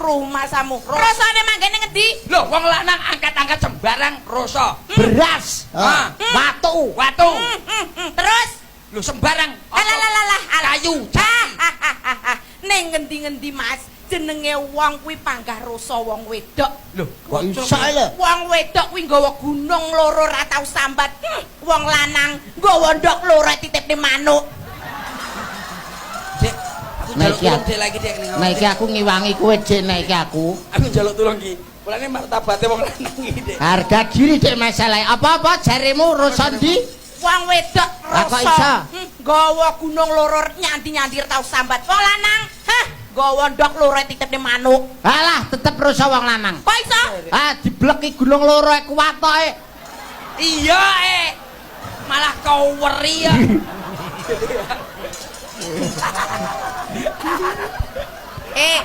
Rumasamu. Rasane manggene ngendi? Lho, wong lanang angkat-angkat sembarang rasa. Beras, Ah. watu, Watu. Terus Lho sembarang. Alah. Kayu, jati. Ning ngendi-ngendi Mas, jenenge wong kuwi panggah rasa wong wedok. Lho, Kok iso lho? Wong wedok kuwi nggawa gunung loro ra tau sambat. Wong lanang nggawa ndok loro titipne manuk. Dek, aku Nek njaluk iki tulung aku- Dek lagi Dek ning Nek iki aku ngiwangi kowe Dik, nek iki aku. Aku njaluk tulung iki. Mulane martabate wong lanang iki, Dek. Harga diri Dik masalah. Apa-apa jaremu rasa ndi? Wong wedok Lah, kok rasa iso? Nggawa gunung loro nyandi-nyandi ra tau sambat. Wong lanang, hah, nggawa ndok loro titipne manuk. Alah, tetep rasa wong lanang. Kok iso? Ah, dibleki gunung loro e kuwatoke. Iya, eh. Malah kau weri ya. Eh,